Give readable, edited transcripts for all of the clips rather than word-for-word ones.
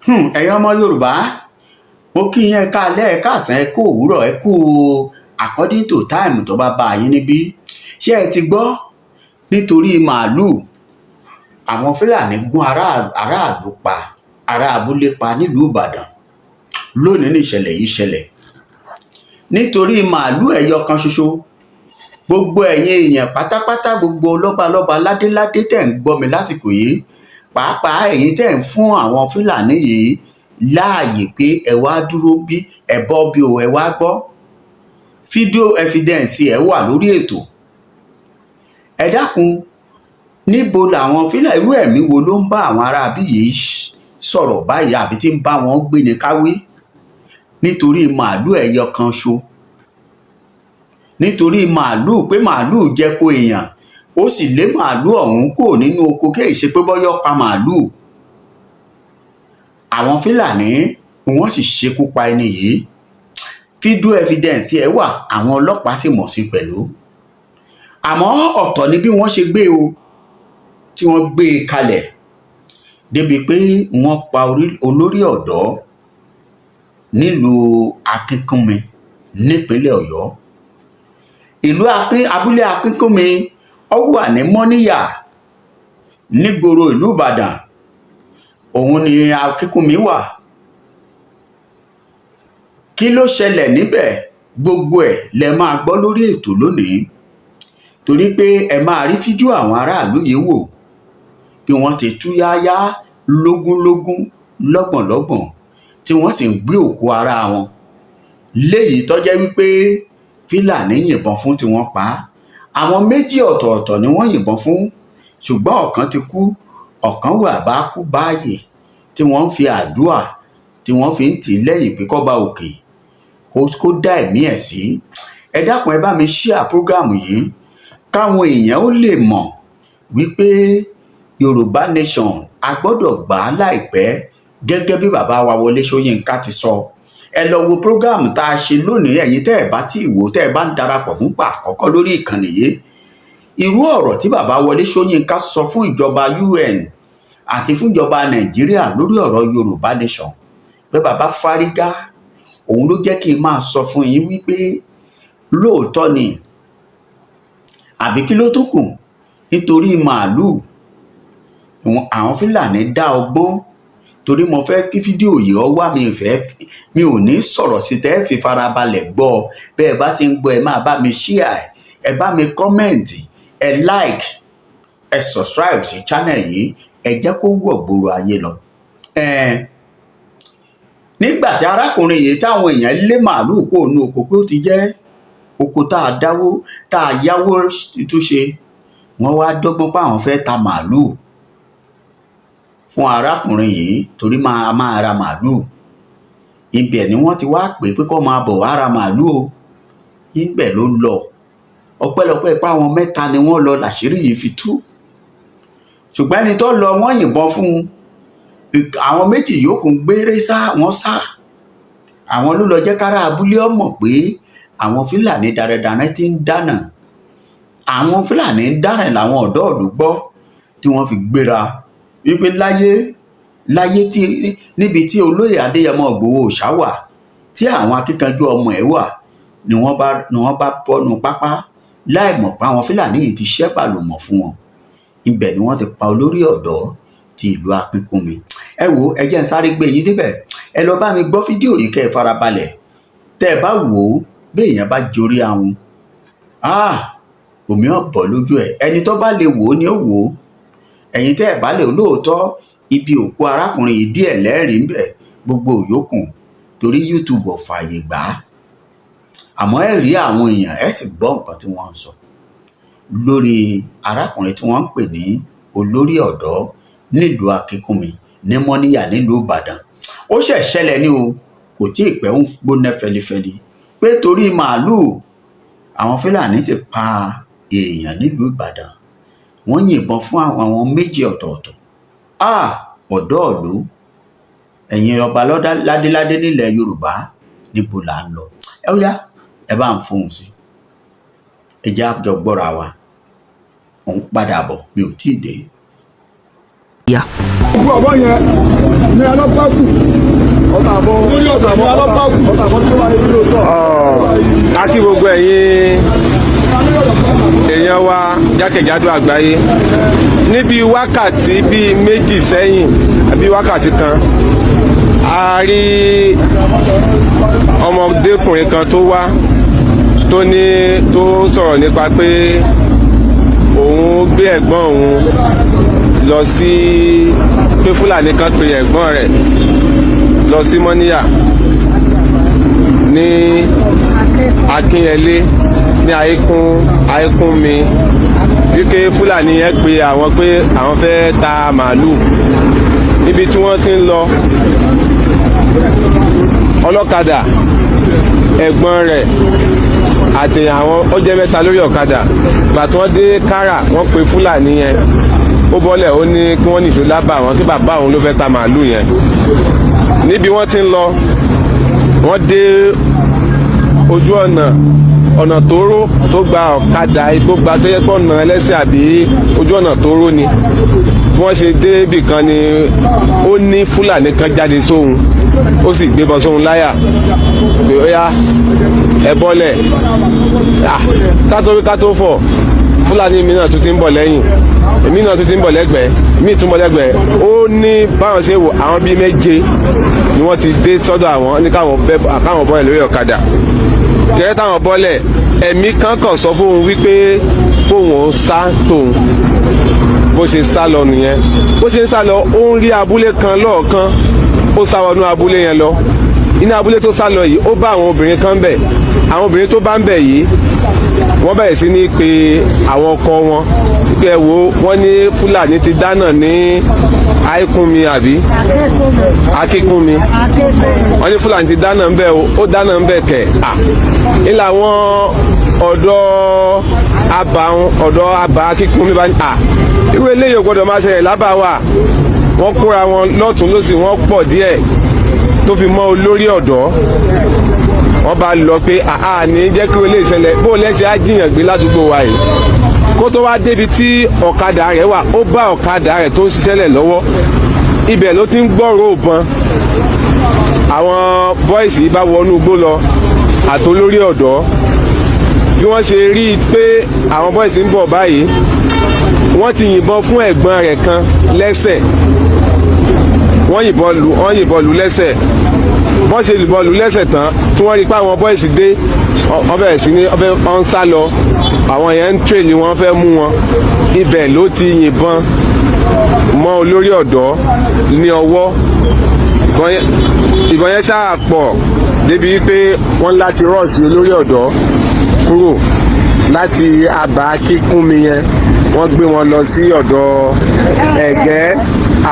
Ẹ̀yin ọmọ Yorùbá, mo kí yín, ẹ káalẹ́, ẹ káàsán, ẹ kú òwúrọ̀, ẹ kú according to time tó bá bá yín níbí. Ṣé ẹ ti gbọ́? Nítorí màálùú, àwọn Fúlàní gún aráàlú pa, ará abúlé pa nílùú Ìbàdàn lónìí. Ní ìṣẹ̀lẹ̀ yìí ṣẹlẹ̀ nítorí màálùú ẹyọ kan ṣoṣo. Gbogbo ẹ̀yin èèyàn pátápátá, gbogbo lọ́balọ́ba, ládéládé tẹ̀ ń gbọ́ mi lásìkò yìí, pàápàá ẹ̀yin tẹ̀ ń fún àwọn Fúlàní yìí láàyè pé ẹ wá dúró bí ẹ bọ́ bí o, ẹ wá gbọ́, video evidence ẹ wà lórí ètò. Ẹ dákun, níbo làwọn fílà? Irú ẹ̀mí wo ló ń bá àwọn aráabí yìí sọ̀rọ̀ báyìí, àbí tí ń bá wọn gbé ní káwí nítorí màálùú ẹyọ kan ṣo? Nítorí màálùú, pé màálùú jẹ ko èèyàn, ó sì lé màálùú ọ̀hún kúrò nínú oko, kéè ṣe pé bọ́yọ́ pa màálùú. Àwọn Fúlàní wọ́n sì ṣekú pa ẹni yìí. Video evidence ẹ̀ wà, àwọn ọlọ́pàá sì mọ̀ sí pẹ̀lú. Àmọ́ ọ̀tọ̀ ni bí wọ́n ṣe gbé o, tí wọ́n gbé e kalẹ̀ débi pé wọ́n pa olórí ọ̀dọ́ nílùú Akínkúnmi nípínlẹ̀ Ọ̀yọ́. Ìlú Akin, abúlé Akínkúnmi, ó wà ní Mọ́níyà, nígboro ìlú Ìbàdàn. Òun ni Akínkúnmi wà. Kí ló ṣẹlẹ̀ níbẹ̀? Gbogbo ẹ̀ lẹ máa gbọ́ lórí ètò lónìí, torí pé ẹ máa rí fídíò àwọn aráàlú yìí wò, bí wọ́n ti tú yáyá lógúnlógún, lọ́gbọ̀nlọ́gbọ̀n, tí wọ́n sì ń gbé òkú ara wọn léyìí tó jẹ́ wípé Fúlàní yìnbọn fún tí wọ́n pa á. Àwọn méjì ọ̀tọ̀ọ̀tọ̀ ni wọ́n yìnbọn fún, ṣùgbọ́n ọ̀kan ti kú, ọ̀kan wà bá kú báàyè, tí wọ́n ń fi àdúrà tí wọ́n fi ń tì í lẹ́yìn pé kọ́ba òkè kó dá ẹ̀mí ẹ̀ sí. Ẹ dákun, ẹ bá mi share program yìí káwọn èèyàn ó lè mọ̀ wípé Yorùbá Nation, a gbọ́dọ̀ gbà á láìpẹ́, gẹ́gẹ́ bí bàbá wa Wọlé Ṣóyínká ti sọ. Ẹ lọ wo program tá a ṣe lónìí. Ẹ̀yin tẹ́ ẹ bá tí ì wò, tẹ́ ẹ bá ń darapọ̀ fún pa àkọ́kọ́ lórí ìkànnì yìí, irú ọ̀rọ̀ tí bàbá Wọlé Ṣóyínká sọ fún ìjọba UN àti fún ìjọba Nàìjíríà lórí ọ̀rọ̀ Yorùbá Nation, pé bàbá fárígá, òun ló jẹ́ kí n máa sọ fún yín wípé lóòótọ́ ni. Àbí kí ló tó kù? Nítorí màálùú, àwọn Fúlàní dá ọgbọ́n. Torí mo fẹ́ kí fídíò yìí ọ wá, mi fẹ́ mi ò ní sọ̀rọ̀ sí tẹ́ ẹ fi farabalẹ̀ gbọ́. Bẹ́ẹ̀ bá ti ń gbọ́, ẹ máa bá mi share, ẹ bá mi comment, ẹ like, ẹ subscribe sí channel yìí, ẹ jẹ́ kó wọ̀ gbòòrò ayé lọ. Nígbà tí arákùnrin yìí, táwọn èèyàn lé màálùú kó nu oko, pé ó ti jẹ́ oko tá a dáwó, tá a yáwó túnṣe, wọ́n wá dọ́gbọ́n pé àwọn fẹ́ ta màálùú fún arákùnrin yìí, torí máa máa ra màálùú. Ibẹ̀ ni wọ́n ti wá pè pé kó máa bọ̀ wá ra màálùú o. Ibẹ̀ ló lọ. Ọpẹ́lọpẹ́ pé àwọn mẹ́ta ni wọ́n lọ, làṣírí yìí fi tú. Ṣùgbọ́n ẹni tó lọ, wọ́n yìnbọn fún un. Àwọn méjì yòókù gbére sá, wọ́n sá. Àwọn ló lọ jẹ́ kára abúlé ọmọ pé àwọn Fúlàní darandaran ti ń dáná. Àwọn Fúlàní ń dáràn làwọn ọ̀dọ́ ìlú gbọ́, tí wọ́n fi gbéra wípé láyé láyé tí níbi tí olóyè Adéyẹmọ Ìgbòho Òòṣà wà, tí àwọn akíkanjú ọmọ ẹ̀ wà, ni wọ́n bá bọ́nu pápá, láì mọ̀ pé àwọn Fúlàní yìí ti ṣẹ́ bàlùmọ̀ fún wọn. Ibẹ̀ ni wọ́n ti pa olórí ọ̀dọ́ ti ìlú Akínkúnmi. Ẹ wo, ẹ jẹ́ n sáré gbé yín débẹ̀. Ẹ lọ bá mi gbọ́ fídíò yìí, kẹ́ ẹ farabalẹ̀. Tẹ́ ẹ bá wò ó, bí èèyàn bá jorí ahun, ah, omi ọ̀bọ̀ lójú ẹ̀. Ẹni tó bá lè wò ó ni ó wò ó. Ẹ̀yin tẹ́ ẹ bá lè, lóòótọ́, ibi òkú arákùnrin yìí díẹ̀ lẹ́rìí ń bẹ̀, gbogbo òyòkùn, torí YouTube ò fààyè gbà á. Àmọ́ ẹ rí àwọn èèyàn, ẹ sì gbọ́ nǹkan tí wọ́n ń sọ lórí arákùnrin tí wọ́n ń pè ní olórí ọ̀dọ́ nílùú Akínkúnmi ní Mọ́níyà nílùú Ìbàdàn. Ó ṣẹ̀ ṣẹlẹ̀ ní o, kò tí ì pẹ́, ń gbóná fẹlifẹli, pé torí màálùú, àwọn Fúlàní sì pa èèyàn nílùú Ìbàdàn. Wọ́n yìnbọn fún àwọn méjì ọ̀tọ̀ọ̀tọ̀. Ah, ọ̀dọ́ ìlú, ẹ̀yin ọba ládéládé nílẹ̀ Yorùbá, níbo là ń lọ? Ẹ ó yá, ẹ bá ń fohùn sí, ẹ jẹ́ á jọ gbọ́ra wa. Òun padà bọ̀, mi ò tíì dé. Gbogbo ọ̀bọ yẹn ní ọlọ́pàá kù lórí ọ̀tà ní ọlọ́pàá kù. A kí gbogbo ẹ̀yin èèyàn wa jákèjádò àgbáyé. Níbi wákàtí bíi 2 sẹ́yìn àbí wákàtí kan, a rí ọmọdékùnrin kan tó wá tó ní tó ń sọ̀rọ̀ nípa pé òun gbé ẹ̀gbọ́n òun lọ sí pé Fúlàní kan pe ẹ̀gbọ́n rẹ̀ lọ sí Mọ́níyà ní Akínyẹlé ní Àìkúnmi, wípé Fúlàní yẹn pe àwọn pé àwọn fẹ́ ta màálù. Níbi tí wọ́n ti ń lọ, ọlọ́kadà, ẹ̀gbọ́n rẹ̀ àti àwọn, ó jẹ́ mẹ́ta lórí ọ̀kadà. Gbà tí wọ́n dé kára, wọ́n pe Fúlàní yẹn, ó bọ́lẹ̀, ó ní kí wọ́n nìṣó lábà wọn, kí bàbá òun ló fẹ́ ta màálù yẹn. Níbi wọ́n ti ń lọ, wọ́n dé ojú ọ̀nà, ọ̀nà tóóró tó gba ọ̀kadà igbó gba, tó yẹ pé ọ̀nà ẹlẹ́sẹ̀ àbí ojú ọ̀nà tóóró ni. Bí wọ́n ṣe dé ibì kan ni ó ní Fúlàní kan jáde sóhun, ó sì gbébọn sóhun láyà pé ó yá, ẹ bọ́lẹ̀. Ká tó wí ká tó fọ̀, Fúlàní mi náà tún ti ń bọ̀ lẹ́yìn, èmi náà tún ti ń bọ̀ lẹ́gbẹ̀ẹ́, mi tún bọ̀ lẹ́gbẹ̀ẹ́. Ó ní báwọn ṣe wò, àwọn bíi méje ni wọ́n ti dé sọ́dọ̀ àwọn, ní káwọn bẹ́ káwọn bọ́lẹ̀ lórí ọ̀kadà. Kẹ́rẹ́ táwọn bọ́lẹ̀, ẹ̀mí kan kàn sọ fóun wípé kóun ó sá tóun. Bó ṣe sá lọ nìyẹn. Bó ṣe ń sá lọ, ó ń rí abúlé kan lọ́ọ̀kan, ó sá wọnú abúlé yẹn lọ. Inú abúlé tó sá lọ yìí, ó bá àwọn obìnrin kan bẹ̀. Àwọn obìnrin tó bá ń bẹ̀ yìí, wọ́n bẹ̀rẹ̀ sí ní pe àwọn ọkọ wọn pé ẹ wo, wọ́n ní Fúlàní ti dáná ní Àìkúnmi àbí Akínkúnmi, wọ́n ní Fúlàní ti dáná ń bẹ̀ o, ó dáná ń bẹ̀ kẹ̀. À ilà àwọn ọ̀dọ́ àbá, ọ̀dọ́ àbá Akínkúnmi bá ní à irú eléyìí ò gbọ́dọ̀ máa ṣẹlẹ̀ lábàá wa. Wọ́n kóra wọn lọ́tún lọ́sì, wọ́n pọ̀ díẹ̀ tó fi mọ́ olórí ọ̀dọ́. Wọ́n bá lọ pé àá ní jẹ́ kí olè ṣẹlẹ̀, bó lẹ́sẹ̀ á jiyàn gbé ládùúgbò wa yìí. Kó tó wá débi tí ọ̀kadà rẹ̀ wà, ó bá ọ̀kadà rẹ̀ tó ń ṣiṣẹ́ lẹ̀ lọ́wọ́. Ibẹ̀ ló ti ń gbọ́rọ̀ òbọn. Àwọn bọ́ìsì bá wọnú igbó lọ àtolórí ọ̀dọ́. Bí wọ́n ṣe rí i pé àwọn bọ́ìsì ń bọ̀ báyìí, wọ́n ti yìnbọn fún ẹ̀gbọ́n rẹ̀ kan lẹ́sẹ̀. Wọ́n yìnbọn lù lẹ́sẹ̀. Bọ́n ṣe yìnbọn lù lẹ́sẹ̀ tán, tí wọ́n rí i pé àwọn bọ́ìsì dé, wọ́n bẹ̀rẹ̀ sí ní wọ́n ń sá lọ. Àwọn yẹn ń tírèlì, wọ́n fẹ́ mú wọn. Ibẹ̀ ló ti yìnbọn mọ́ olórí ọ̀dọ́ ní ọwọ́. Ìbọn yẹn ṣáà pọ̀ débi wípé wọ́n láti rush olórí ọ̀dọ́ kúrò láti àbá Kíkúnmi yẹn. Wọ́n gbé wọn lọ sí ọ̀dọ̀ Ẹ̀gẹ́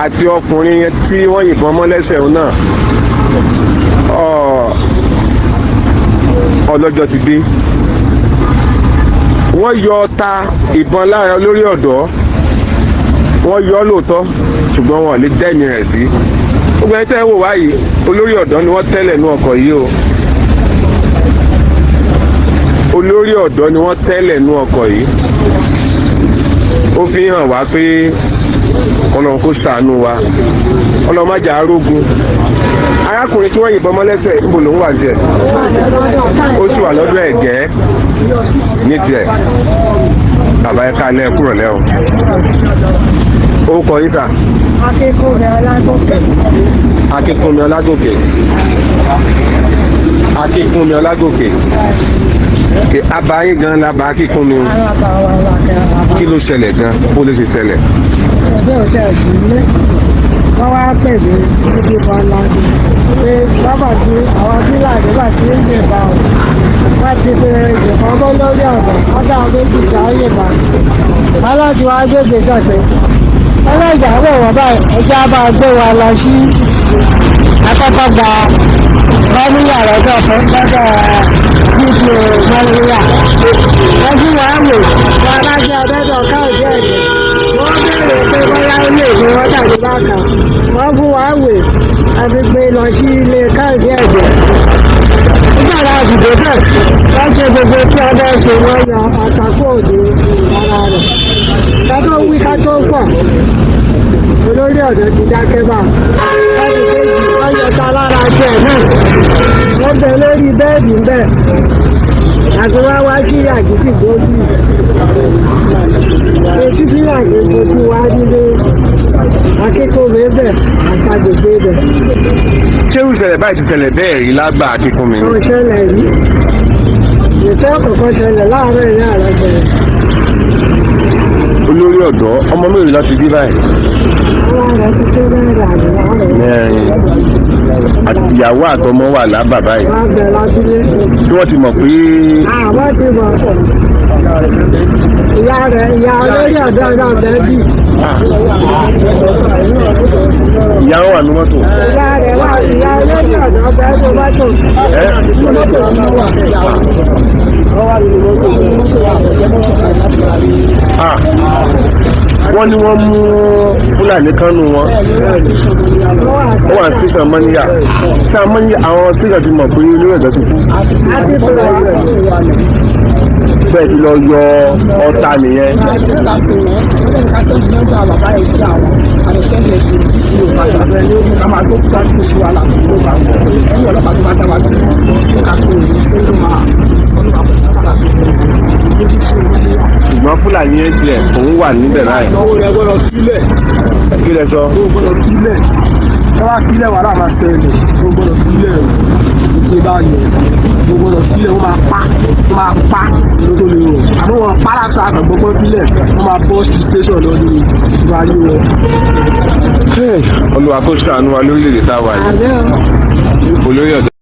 àti ọkùnrin yẹn tí wọ́n yìnbọn mọ́ lẹ́sẹ̀ òun náà. Ọlọ́jọ́ ti dé, wọ́n yọ ọta ìbọn lára olórí ọ̀dọ́. Wọ́n yọ ọ́ lóòótọ́, ṣùgbọ́n wọn ò lè dẹ́mi rẹ̀ sí. Gbogbo ẹni tẹ́ ń wò wáyìí, olórí ọ̀dọ́ ni wọ́n tẹ́lẹ̀ nú ọkọ̀ yìí o. Olórí ọ̀dọ́ ni wọ́n tẹ́lẹ̀ nú ọkọ̀ yìí. Ó fi hàn wá pé Ọlọ́run kó ṣàánú wa, Ọlọ́run má jà á rógun. Arákùnrin tí wọ́n yìnbọn mọ́ lẹ́sẹ̀, níbo lòún wà tiẹ̀? Ó sì wà lọ́dọ̀ Ẹ̀gẹ́ ní tiẹ̀. Bàbá, ẹ káalẹ́, kúrò lẹ́ o. Ó kọ yín sà? Akínkúnmi Ọlágòkè. Akínkúnmi Ọlágòkè, Akínkúnmi Ọlágòkè. Kè abayín gan la bá Akínkúnmi o. Alábàáwá alákẹ́ alábàá. Kí ló ṣẹlẹ̀ gan? Bó lè ṣe ṣẹlẹ̀? Ẹgbẹ́ òṣèlú sílé. Wọ́n wá pè mí níbi kan láti pé bábà tí àwọn Fúlàní bá ti ń yìnbọn o. Wọ́n ti fi ìbọn bọ́ lórí ọ̀nà, wọ́n dá àwọn méjì tá a yìnbọn. Aláàjì wa gbé gbèsè pé ẹlẹ́jà wọ̀ wọ́n báyìí, ẹja máa gbé wa lọ sí akọ́kọ́ gba mọ́níyà lọ́dọ̀ fún lọ́dọ̀ fídíò mọ́níyà. Wọ́n fún wa wò wọn alájọ ọdọ́dọ̀ káàdì ẹ̀jẹ̀. Wọ́n béèrè pé bóyá ó lè ní wọ́n tàbí bákan. Wọ́n fún wa wò, a fi gbé lọ sí ilé káàdì ẹ̀jẹ̀. Nígbà tá a sì dé bẹ̀, wọ́n ṣe gbogbo tí wọ́n bẹ́ẹ̀ ṣe, wọ́n yọ àtàkùn òde ara rẹ̀. Ká tó wí ká tó fọ̀. Olórí ọ̀dọ́ ti dákẹ́ bá. Ẹnì kejì wọ́n yọta lára jẹ náà. Wọ́n bẹ lórí bẹ́ẹ̀dì ń bẹ̀. Àti wá wá sí àgídì gbòógì. Etí Fúlàní fojú wá nílé akíkòwé bẹ̀ àtàgbègbè bẹ̀. Ṣé irú ìṣẹ̀lẹ̀ báyìí ti ṣẹlẹ̀ bẹ́ẹ̀ rí lágbà Akínkúnmi ni? Kò ṣẹlẹ̀ rí. Ètò ọ̀kọ̀ọ̀kan ṣẹlẹ̀ láàárọ̀ ìyá rẹ̀ ṣẹlẹ̀. Olórí ọ̀dọ́, ọmọ mélòó ló ti bí báyìí? Àwọn rẹ̀ ti tó mẹ́rin àbí márùn-ún. Mẹ́rin. Àti ìyàwó àtọmọ wà lábà báyìí? Wọ́n bẹ̀ lábílé. Tí wọ́n ti mọ̀ pé? Àwọn ti mọ̀. Ìyá rẹ̀, ìyá olórí ọ̀dọ́ náà bẹ́ẹ̀ bí. Ìyá wọn wà ní mọ́tò? Ìyá rẹ̀ wà, ìyá olórí ọ̀dọ́ bẹ́ẹ̀ tó mọ́tò. Ẹ́. Mọ́tò wà. Ah, wọ́n ní wọ́n mú Fúlàní kan nù wọn. Ó wà ní sísan mọ́níyà, sísan mọ́níyà. Àwọn sísan ti mọ̀ pé olórí ọ̀dọ́ ti kú? Á ti pè wá. Bẹ́ẹ̀ ti lọ yọ ọta nìyẹn. Ṣùgbọ́n Fúlàní yẹn tiẹ̀, òun wà níbẹ̀ báyìí. Owó rẹ̀ gbọ́dọ̀ sílẹ̀. Kí lẹ sọ? Ó gbọ́dọ̀ sílẹ̀. Ẹ wá sílẹ̀, wàhálà máa ṣẹlẹ̀. Ó gbọ́dọ̀ sílẹ̀ o. Ṣe bá yẹ, ó gbọ́dọ̀ sílẹ̀. Ó máa pa, ó máa pa ló tó lè rò. Àmọ́ wọn pa lásán àgbọ̀gbọ́n sílẹ̀, wọ́n máa bọ́ sí station lọ́dún ìwà ayé wọn. Olúwa kó ṣàánú wa lórílẹ̀‐èdè tá a wà yìí. Àbẹ́ o. Olórí ọ̀dọ́.